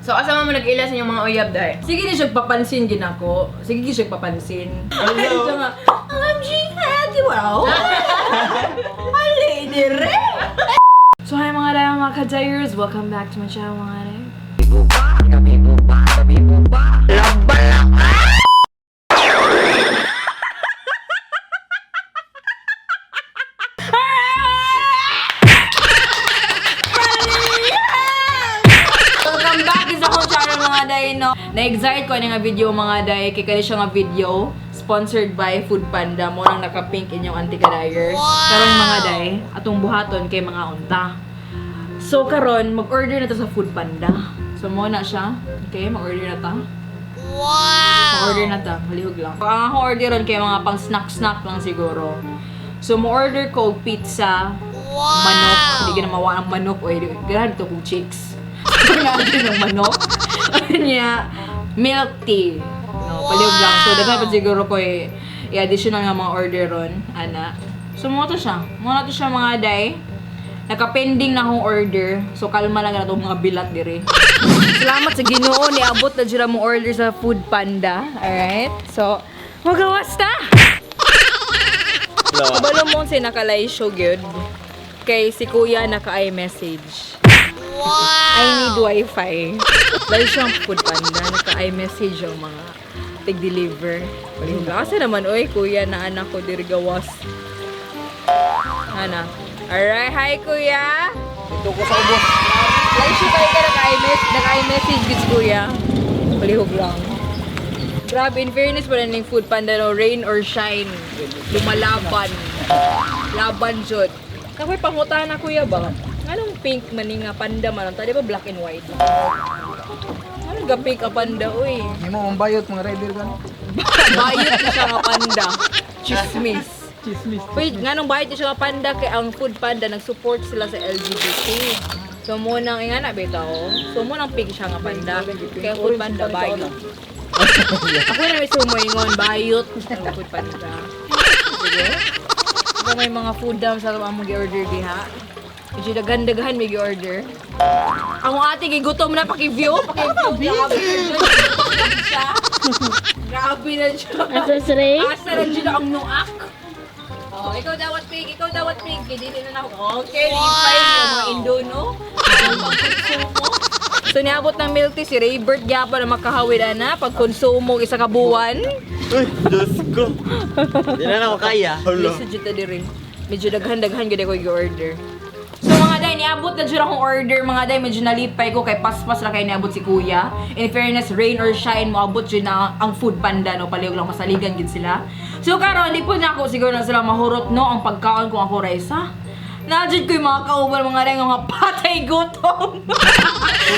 So asa man mo nag-ila sa inyong mga uyab dai? Sige ni siya papansin gin ako. Sige gid siya papansin. Hello. Siya nga, OMG, ate, wow. Ali, dire. So hi mga day, mga kadayers! Welcome back to my channel, mga day. Welcome back sa akong channel, mga day, no? Na-excite ko ani nga video, mga day, kay kani siya nga video sponsored by Food Panda mo nang naka-pink inyong auntie kadayers. Karon, mga day, atong buhaton kay mga unta. So karon mag-order na ta sa Food Panda. So mo na siya. Okay, mag-order na ta. Wow! Mag-order na ta, halihog lang. Ang akong orderon kay mga pang snack-snack lang siguro. So mo-order ko og pizza, manok, hindi ka na mawa ang manok oy, ganahan to kong chicks. Ganahan ng manok. Anya, milk tea. No, palihog lang. So daghan pa siguro ko eh, i-additional nga mga order ron, ana. So mo to siya. Mo na to siya, mga day. Naka-pending na akong order. So kalma lang na itong mga bilat dire. Salamat sa Ginoo niabot na jud mo order sa Food Panda. Alright? So, magawas ta. Kabalo mo si nakalay show gyud. Kay si Kuya naka-iMessage. Wow! I need wifi. Dahil siyang Food Panda, naka-iMessage ang mga tig-deliver. Kasi naman, oy, kuya, na anak ko, diri gawas. Ana. Alright, hi kuya! Dito ko sa ubos. Like siya kayo ka naka-iMessage, naka-iMessage gid si kuya. Palihog lang. Grabe, in fairness pa rin yung Food Panda, no? Rain or shine, lumalaban. Laban jud. Kapoy pangutan na kuya ba? Anong pink man ni nga panda man? Di ba black and white? Anong ga pink ang panda, uy? Hindi mo ang bayot mga rider kan. Bayot na siya nga panda. Chismis. Chismis. Wait, nganong bayot na siya nga panda kay ang Food Panda nag-support sila sa LGBT. So mo nang ingana bitaw. So mo nang pink siya nga panda. Kaya Food Panda bayot. Ako na may sumoingon bayot ang Food Panda. Sige. Kung may mga food dam sa among gi-order diha. Medyo daghan-daghan may gi-order. Ang ate gigutom na paki-view, paki-view. Grabe siya. Grabe na siya. Asa sre? Asa na dyan ang nuak? Oh, ikaw dawat pig, ikaw dawat pig. Dili na na ako. Okay, lipay yung mga Indono. Ang pagkonsumo. So niabot ng milk tea si Raybert gyapon na makahawid ana pagkonsumo isa ka buwan. Uy, Diyos ko. Hindi na ako kaya. Hello. Lisod jud ta diri. Medyo daghan-daghan gyud ako i-order. So mga day, niabot na jud akong order, mga day, medyo nalipay ko kay paspas ra kay niabot si kuya. In fairness, rain or shine, moabot jud na ang Food Panda, no, palihog lang masaligan gid sila. So karon di po na ako siguro na sila mahurot no ang pagkaon kung ako ra isa. Na jud ko yung mga kauban, mga day, nga mga patay gutom.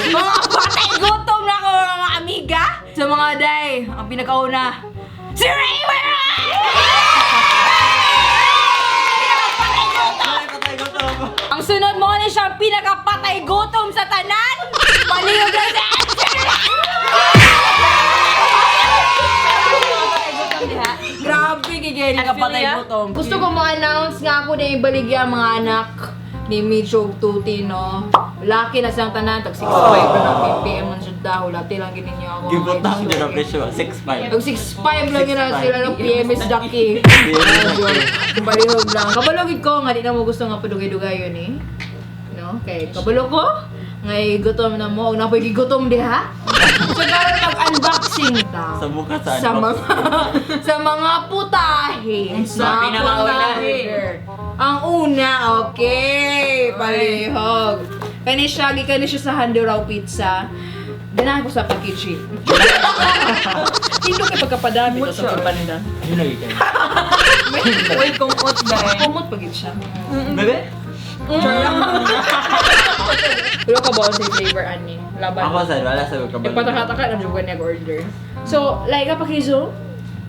Mga patay gutom na ako, mga amiga. So mga day, ang pinakauna, si Raymond! Ang sunod mo ni siyang pinakapatay gutom sa tanan! Palihog na si Grabe, gigil ka patay gutom. Gusto ko mo-announce nga ako na ibaligya mga anak ni Micho ug Tuti, no? Laki na siyang tanan, tag 6'5 na na PM man siya daw. Lati lang ginin niyo ako. Gibutang dyan ang presyo. 6'5". Tag 6'5 lang yun na sila ng PMS Ducky. Palihog lang. Kabalogid ko nga, di na mo gusto nga padugay-dugay yun eh. No? Okay, kabalo ko. Ngay gutom na mo. Huwag na po gutom diha. So karon mag-unboxing ta. Sa mukha sa Sa mga sa mga putahe. Sa pinakauna. order. Ang una, okay. Palihog. Kani siya, gikan ni siya sa Handuraw Pizza. Ganahan ko sa packaging. Hindi kay pagkapadami to sa Food Panda. Yun lagi kayo. Uy, kumot dai. Kumot pagid siya. Bebe? Wala ka ba sa flavor ani? Laban. Ako sa wala sa kabalo. Ipataka-taka na jud niya order. So, Laika pakizoom.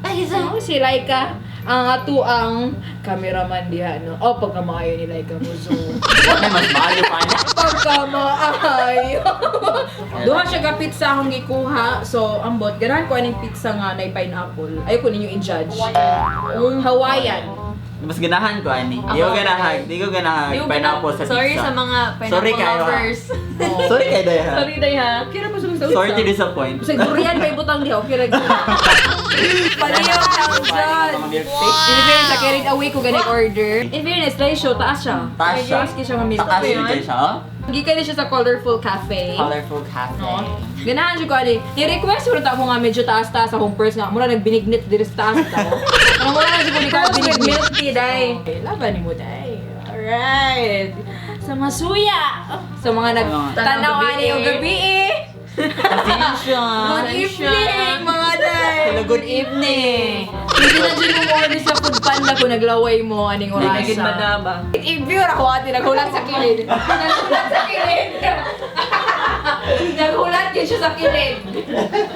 Pakizoom si Laika ang ato ang cameraman diha no. Oh, pagka maayo ni Laika mo zoom. Ay, mas maayo pa na. Pagka maayo. Duha siya ka pizza akong gikuha. So, ambot ganahan ko aning pizza nga nay pineapple. Ayoko ninyo i-judge. Hawaiian. Mas ganahan ko ani. Di ko ganahan, di ko ganahan Di ko pineapple sa pizza. Sorry sa mga pineapple Sorry kayo, ha. lovers. Sorry kay Day ha. Sorry, day ha. Kira pa sa Sorry to disappoint. Sa durian pa ibutang diha, okay ra gyud. Paliyo lang dyan. Mga milk tea. In fairness, sa carried away ko gani order. In fairness, slice show, taas siya. Taas siya. Medyo maski siya nga milk Taas tea. yun siya. Oh. Gikan ni siya sa Colorful Cafe. Colorful cafe. No? Ganahan siya ko ani. Ni-request ko ta mo nga medyo taas-taas akong purse nga. Mura nagbinignit diri sa taas tao. Ano mura na siya ko ni ka Tapos with binignit. milk tea, day. Okay, laban ni mo day. Alright. Sa masuya. Sa mga nagtanaw ani og gabi eh. Pasensya. Good evening mga day. Hello, good evening. Hindi na dyan mo order sa food panda kung naglaway mo aning orasa. Naging madaba. I-view ra ko ate, naghulat sa kilid. Naghulat sa kilid. Naghulat yun siya sa kilid.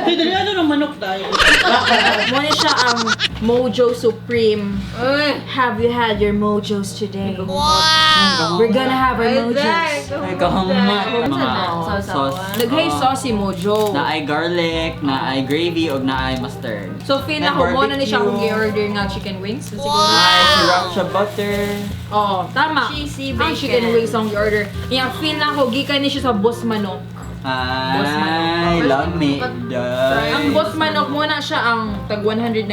Ay, dali ano ng manok tayo. Muna siya ang Mojo Supreme. Uy. Have you had your mojos today? Wow! We're gonna have our mojos. Ay, kahumat. Mga Sauce. sauce. Naghay sauce si Mojo. Na ay garlic, na ay gravy, o na ay mustard. So feel May na ko mo na ni siya kung barbecue. i-order nga chicken wings. So, siguro. Ay, sriracha butter. Oo, tama. Cheesy Ang bacon. chicken wings ang i-order. Yung feel na ko, gikan ni siya sa Boss Manok. Boss Ay, Manok. lami. Day. Ang Boss Manok muna siya ang tag 199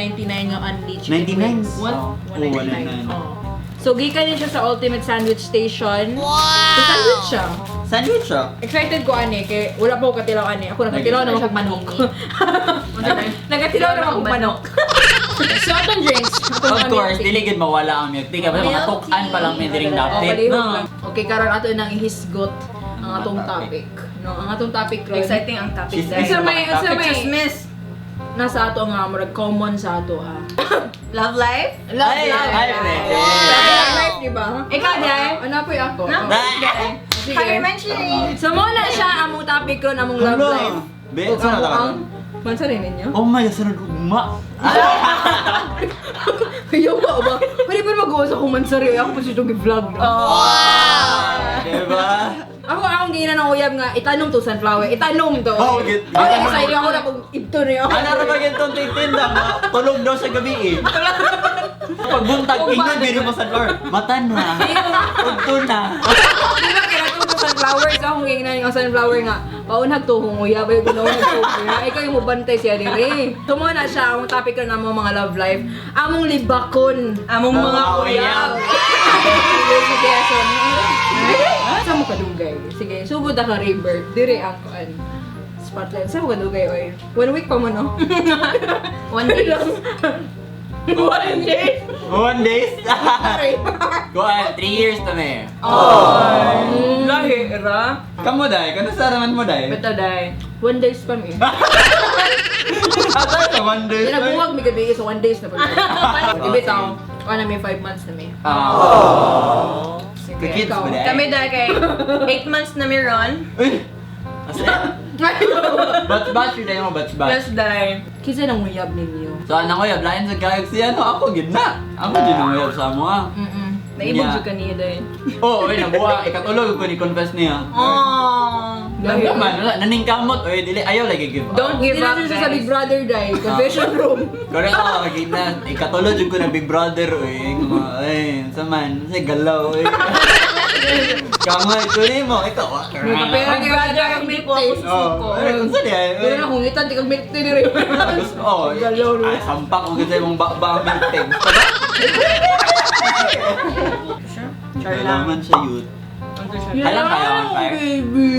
nga only chicken 99? wings. Oh, 199. 199. Oo. So gikan ni siya sa Ultimate Sandwich Station. Wow! So sandwich siya. Sandwich siya. Excited ko ani kay wala pa ko katilaw ani. Ako nakatilaw na ako manok. Nakatilaw na ako manok. So atong drinks. Atong Of mga course, milk tea. dili gid mawala ang milk tea. Kasi mga Milk tukan pa lang may diring Oh, dapit. palihog No. lang. Okay, karon ato nang ihisgot ang atong topic. No, ang atong topic ron. Exciting ang topic, Chismis. day. Unsa may unsa may Chismis. nasa ato nga murag common sa ato ah. Love life? Love Ay, life. ay, pwede. Love life, di ba? Ikaw, day. Ano po ako? No? Day. Sige. Hi, mentioning. So mo na siya among topic ron among love Hala. life. Be, Ug saan na amo ka? ang Mansa rin ninyo? Oh my God, sunod ugma. Ayaw ba ba? Pwede pa mag-uusap kung mansari. Ako pa siya itong i-vlog. No? Diba? Ako akong giinan ng uyab nga, itanong to sunflower. Itanong to. Oh, Okay, sa iyo ako na kung ito na yun. Ano ra ba gintong titinda? Tulog daw sa gabi eh. Pagbuntag, ingnon, biro mo sa floor. Mata na. Udto na. Di ba kaya itong sunflower sa akong giinan yung sunflower nga. Paunhag to kung uyab ay gunawag to. Ikaw yung mubantay siya dire. Tumo na siya ang topic na among mga love life. Among libakon. Among mga uyab. Sige, so, sa mo kadugay? Sige, sugod na ka Raybert. Dire ang kuan. Spotlight. Sa mo kadugay oy? One week pa mo no? 1 day. 1 day. 1 days? Sorry. Kuan, 3 years na may. Lahi, ra. Kamu day, kano sa raman mo day? Beto, day. 1 days pa mi. Atay sa 1 days. Di nagbuwag mi gabi so 1 days na pala. Ibitaw. Ano may 5 months na mi. Ah. Sige, Kids ikaw. ba day? Kami, day, kay 8 months na meron. Uy! As in? Batch batch yun mo, batch batch. Plus, day. Kinsa nang uyab ninyo? So ano ko yab, lain sa kayag siya, no? Ako gid na. Ako din ang uyab sa mo ah. Naibog Yeah. jud ka niya, day. Oo, oy, nabuwa. Ikatulog ko ni confess niya. Oh. Lahi man, wala. Naningkamot, oy, dili, ayaw lagi give up. Don't give Hindi up, na siya sa Big guys. Brother day. Confession room. Correct ako, gid na. Ikatulog jud ko na Big Brother, oy. Ay, sa man, sa galaw, oy. Kamay, tuloy mo, ikaw. ah. May kapera Big Brother, hindi po ako susuko. Oh, ay, unsa di ay? Hindi na kung ngitan, di kag milk tea diri. Oh, Galaw, no? ay, sampak mo kasi mong bakba ang milk tea. Char lang. Kailangan siya youth. Halang kayo ang fire. Baby.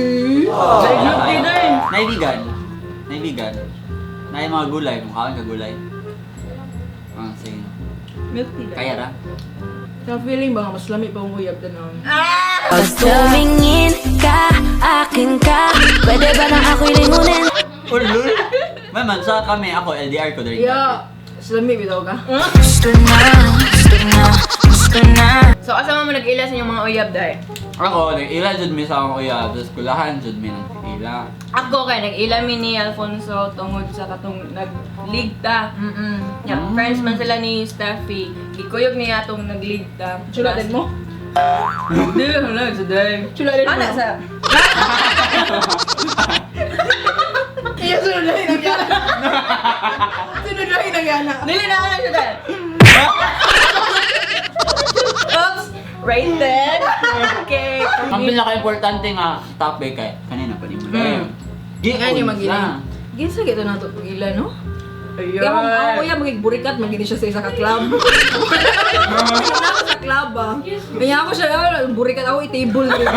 Halang Milk tea, kayo. day. Naibigan. Naibigan. Na yung mga gulay. Mukha ka gulay. Ah, sige. Milk tea, day. Kaya ra? Sa feeling ba nga mas lami pa ang uyab tanon. Pag tumingin ka, akin ka. Pwede ba na ako'y lingunin? Ulul! May mansa kami. Ako, LDR ko dari. Yeah. Mas lami bitaw ka. Gusto na, gusto na, gusto na. So, asa mo nag-ila sa inyong mga uyab, day? Ako, nag-ila jud mi sa akong uyab. Tapos kulahan jud mi nag-ila. Ako kay nag-ila mi ni Alfonso tungod sa katong nagligta. Yeah, friends man sila ni Steffi. Gikuyog niya atong nagligta. Chula din mo? Di, wala sa day. Chula din mo? Ana sa Iya, sunod lang ang yana. Sunod lang ang yana. Dili na ana siya day. Rated. Okay. Ang pinaka-importante nga topic kay kanina pa ni mo. Nga ni magila. Ginsa gito na to pagila, no? Ayun. Kaya kung ako kuya magigburikat, magiging siya sa isa ka club. Wala ako sa club ah. Kaya ako siya, ah, burikat ako, i-table rin.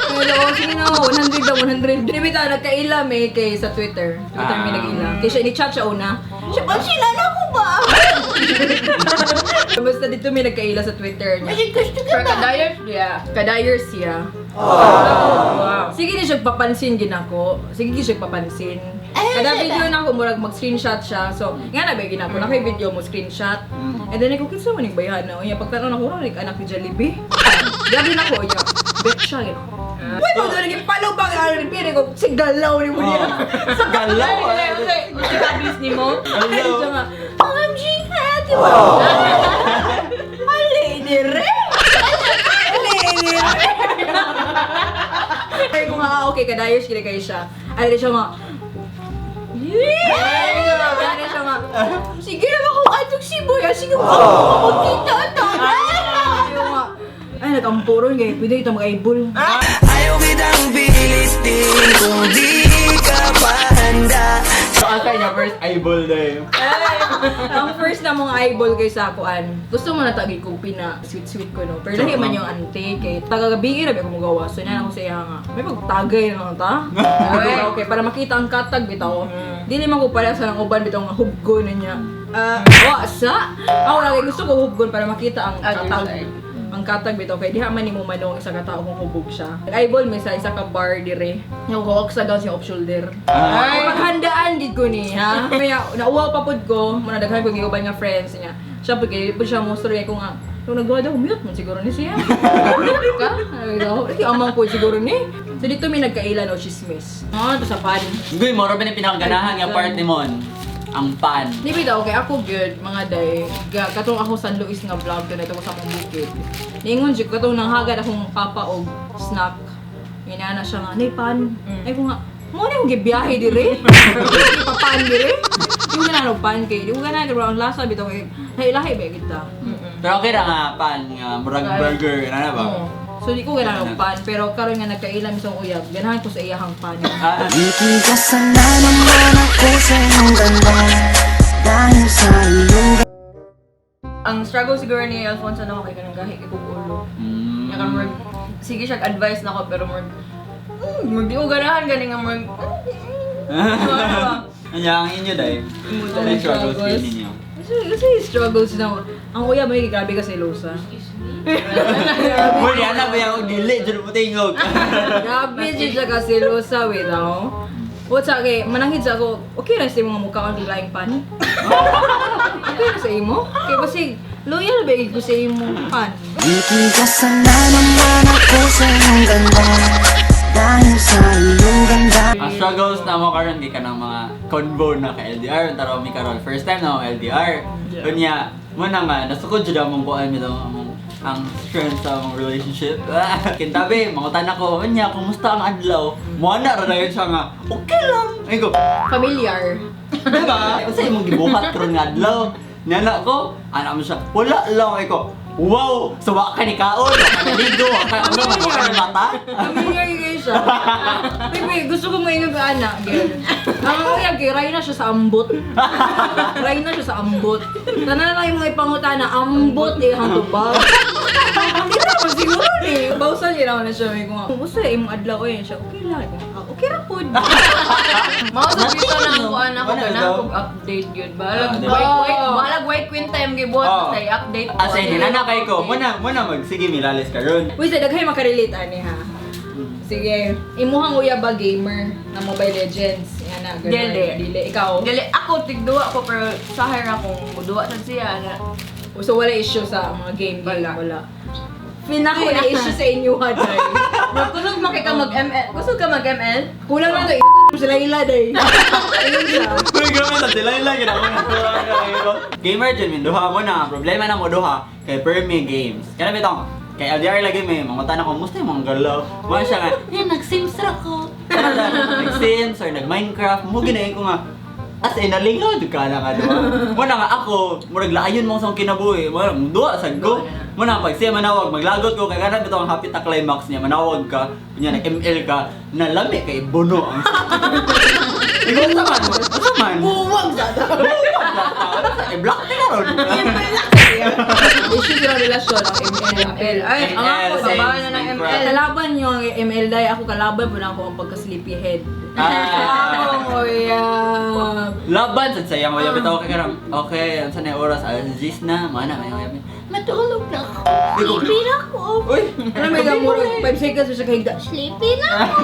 Kaya ako, sige na, 100 daw, 100. Di ba nagkaila may kay sa Twitter. Twitter may Ah. nag-ila. Kaya siya, ini-chat siya una. Siya, oh, sinala ko ba? Basta dito may nagkaila sa Twitter niya. For kadayers, yeah. Kadayers siya. Wow. Sige ni siya papansin gin ako. Sige ni siya papansin. Kada video na ako murag mag-screenshot siya. So, nga na ba gin ako na kay video mo screenshot. And then ako kinsa man ning bayhan na. Unya pagtan-on ako ning anak ni Jollibee. Grabe na ko unya. Bet siya gin. Wait, mo doon naging palo pa ang R&B ko sigalaw ni mo niya. Sa galaw. Ay, ay, ay, ay, ni mo? Ay, siya nga, OMG, ate mo. Ali, dire. Ali, dire. Ay, kung nga, okay, kadayos, kini kayo siya. Ay, siya nga, Yeah! Ay, siya nga, sige na ako, atong si Boy, ah, sige, ako magkita ata. Ay, nga, ay, nag-ampuro, kaya pwede ito mag-eyeball. Ayaw kitang pilitin kung di ka pa handa. So asa niya first eyeball na yun. Ang first na mong eyeball kay sa akuan. Gusto mo na tagi ko pina sweet sweet ko no. Pero lahi man yung ante kay tagagabi ra ba ko magawa. So na ako sa iya nga. May pagtagay na lang ta. Okay, okay, para makita ang katag bitaw. Dili man ko para sa nang uban bitaw nga hubgon na niya. Ah, wa sa. Ako lagi gusto ko hubgon para makita ang Other katag. side. Ang katag bitaw kay diha man nimo manong isa ka tao kung hubog siya. Eyeball may sa isa ka bar dire. Yung kuwak sa gown siya off shoulder. Ah. Ay, paghandaan gid ko ni, ha? Kaya nauwaw pa pud ko, muna daghan ko giuban nga friends niya. Siya pud kay pud siya mo story ko nga. Nung nagduha daw, mute man siguro ni siya. Mute ka? Ay, daw. Ay, amang ko siguro ni. So dito may nagkailan o chismis. Ah, to sa pan. Hindi, moro ba ni pinakaganahan nga part ni Mon? Ang pan. Di ba daw, okay, ako good, mga day. Katong ako San Luis nga vlog na ito sa akong bukid. Ningon jud katong nanghagad akong papa og snack. Inana siya nga, nay pan. Ay ko nga, mo na yung gibiyahe dire. Ipapan dire. Di ko ganahan og pan kay, di ko ganahan kay ang lasa bitaw kay lahi-lahi ba kita. Pero okay ra nga pan nga murag burger na na ba? Oo. So di ko ganahan og pan, pero karon nga nagkailan sa uyab, ganahan ko sa iyahang pan. Ah, Ikikasal na naman ako sa iyong ganda dahil sa iyong Ang struggle siguro ni Alfonso na ako kay kanang gahi kay kog ulo. Nya kan murag sige siya advice nako pero murag murag di ko ganahan gani nga murag ano ba? Anya ang inyo dai. Imo Ano dai. yung struggles Struggles. ninyo? Kasi struggles na ang uyab may grabe kasi losa. Uy, di ana ba yung dili jud mo tingog. Grabe jud siya kasi losa bitaw. O sa kay mananghid sa ako, okay ra sa imong mukha ang laing pan. Okay ra sa imo? Kay basig loyal ba ko sa imong pan. Ikikasal na naman ako sa iyong ganda dahil sa iyong ganda. Ang struggles na mo karon kay kanang mga convo na ka LDR taro mi karon first time na akong LDR. Unya mo na nga nasukod jud among kuan bitaw among ang strength sa among relationship. Kintabi, mangutan ako, unya kumusta ang adlaw? Mo na ra dayon siya nga, okay lang. Ay ko, Familiar. diba? Unsa imong gibuhat karon nga adlaw? Nana ko, ana mo siya, wala lang. Ay ko, wow, so wa ka ni kaon, wa ka naligo, wa ka ano man, wa ka ni mata. Familiar kayo siya. Wait, wait, gusto ko maingon ka anak. Girl. Ang uyab kay ray na siya sa ambot. Ray na siya sa ambot. Tanan na yung mga ipangutana, ambot eh hang tubag. Hindi na naman siguro eh. Bawsan yun ako na siya. May kung, kumusta imong adlaw eh. Siya, okay lang. Ako, "Ah, okay ra pod." Mao sa dito na ang kuan ako Wala ganahan daw. kog update yun. Balag Ah, diba? white white balag white queen time gibuhat Oh. basta i-update ko. Asa ini nana kay ko, muna muna mag sige milalis karon. Uy, sa daghay makarelate ani ha. Sige, imuhang uya ba gamer na Mobile Legends? Yan na, ganun. Dili. Dili. Ikaw? Dili ako tigduwa ko pero sahay ra kung muduwa sad siya na. So wala issue sa mga game game? Wala. Wala. Pinako na issue sa inyo ha, Day. Bro, kusog maki ka mag-ML. Kusog ka mag-ML? Kulang na to, sa Layla, Day. Ayun siya. Uy, grabe na Delilah gid ako. Gamer jud min duha mo na problema na mo duha kay Permi Games. Kana bitong kay LDR lagi may mangutan ako musta yung mga galaw. Mo siya nga, "Eh, nag-Sims ra ko." Nag-Sims or nag-Minecraft mo ginayin ko nga. As in, nalingaw jud ka na nga duha. Mo na nga ako, murag laayon mo sa akong kinabuhi. Mo duha sad ko. Muna pag siya manawag, maglagot ko kay kanang bitaw ang happy ta climax niya, manawag ka, kunya nag ML ka, nalami kay bono ang. Ikaw sa man, sa man. Buwag sa Eh, block ka ron. Issue sila relasyon ang ML. Ay, ang ako same, babae na ng same ML. crap. Kalaban yung ML dai ako kalaban po na ako ang pagka-sleepy head. Ah. Oh, yeah. Laban sad sayang wala bitaw kay karang. Okay, unsa na yung oras? Alas 10 na, mana may wala. Matulog na ako. Sleepy na ako. Uy. Ano may gamuro, 5 seconds siya kahigda. Sleepy na ako.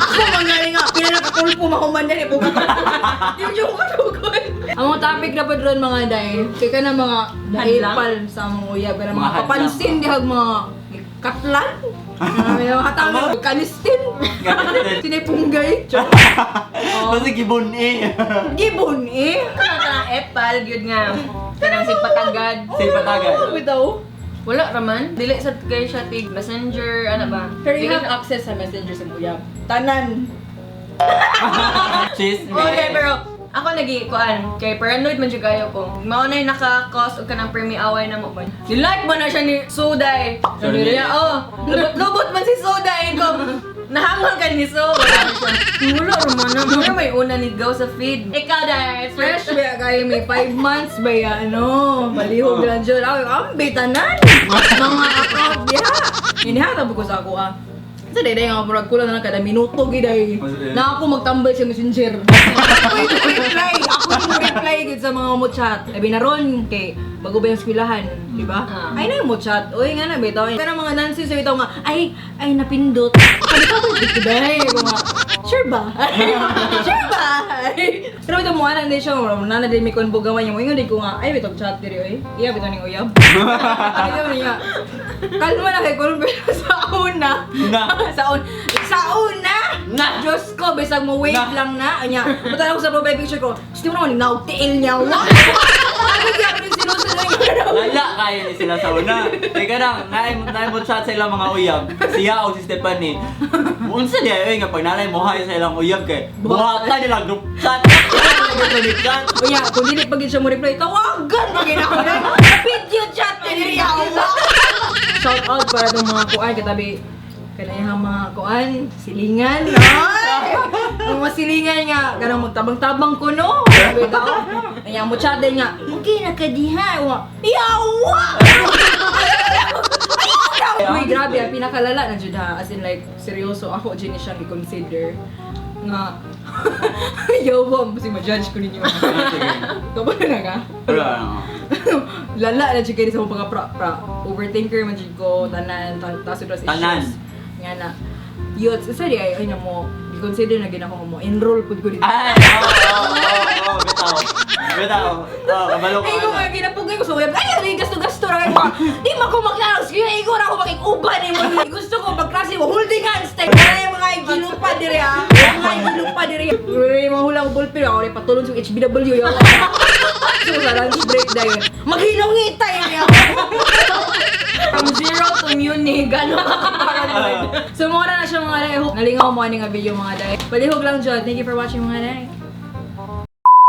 Ako mangyari nga, pila na katulpo mahuman na eh. Di mo katugol. Ang mga topic na pa doon mga day, kay ka na mga naipal sa mga uyab, ka na Mga mga hadlang. kapansin dihag mga katlan. May mga hatang kalistin. Sinipunggay. Basta gibon eh. Gibon eh. Kanang kanang epal gyud nga. Kanang sigpatagad. Sigpatagad. Oo, bitaw. Wala raman. Dili sad kay siya tig messenger ano ba? Pero you Dili have access sa messenger sa uyab. Tanan. Chismis. Okay, pero ako lagi kuan kay paranoid man jud kayo ko. Mao na naka-cause og kanang permi away na mo ba. Ni-like man na siya ni Suday. Sorry. Sabi niya, oh, lubot-lubot man si Suday ko. Nahangal ka ni So. Wala siya. Wala raman na. Mura may una ni go sa feed. Ikaw dai, Fresh fresh. ba kayo may 5 months ba ya, ano? Balihog lang dyan. Ako, ambi, tanan! Mga account diha! Inihatag ko sa ako ah. Sa day nga murag kulang na lang kada minuto giday. Na ako magtambay sa Messenger. Ako yung reply. Ako yung reply gid sa mga mo chat. Labi na ron kay bago ba yung eskwelahan, di ba? Ah. Ay na yung mo chat. Uy nga na bitaw. Kana mga nonsense bitaw nga ay ay napindot. Sabi ko ba day mga sure ba? Sure ba? Pero bitaw mo ana din siya, mo na din may konbo gawan yung ingon din ko nga ay bitaw chat diri oy. Iya bitaw ning uyab. Ay bitaw niya. Kalma na kay kuno pero sa una. Na. Sa una. Sa una. Na. Diyos ko, bisag mo wave Na. lang na. Anya, punta ako sa profile picture ko. Gusto mo naman, naugtiil niya. Wa! Ano kaya rin sinusunod niya? Lala kayo ni sila sa una. Teka lang, naay mo chat sa ilang mga uyab. Siya o si Stephanie. Unsa diay oy nga pag nalay mo hi sa ilang uyab kay buhatan nila group chat. Group chat. Unya, kung dili pag siya mo reply, tawagan pa gina ko na. Video chat ka diri ako. Shout out para itong mga kuan katabi kanayang mga kuan, silingan, ay! Ang mga silingan nga, kanang magtabang-tabang ko, no? Sabi ko, kanya mo chat din nga, okay na ka diha. Wa, Yawa! Uy, grabe, ang pinakalala na jud ha. As in like, seryoso ako, jud ni siyang i-consider nga, yawa, kasi ma-judge ko ninyo. Kabalo na ka? Wala. Lala na jud kayo sa mga pra, overthinker man jud ko, tanan, taas trust issues. Tanan. Nga na. Yun, sa di ay, ay na mo, i-consider na gina ko mo, enroll pud ko dito. Ay, oo, oo, oo, bitaw. Bitaw. Oh, kabalo ko. Ay, ko nga, ginapugay ko sa web. Ay, ano yung gasto-gasto ra kayo. Di man ko maglarang sige, ikaw na ako makikuban eh. Gusto ko pagklase mo, holding hands tayo. Wala yung mga gilupa dire ah. Mga gilupa dire. Wala yung mga hulang ballpen. Ako rin patulong sa HBW. Yung So, sa lunch break dahil. Maghinungit tayo niya. From zero to Munich, gano'n ka paranoid. So, mura na siya mga day. Hope nalingaw mo ani nga video mga day. Palihog lang dyan. Thank you for watching mga day.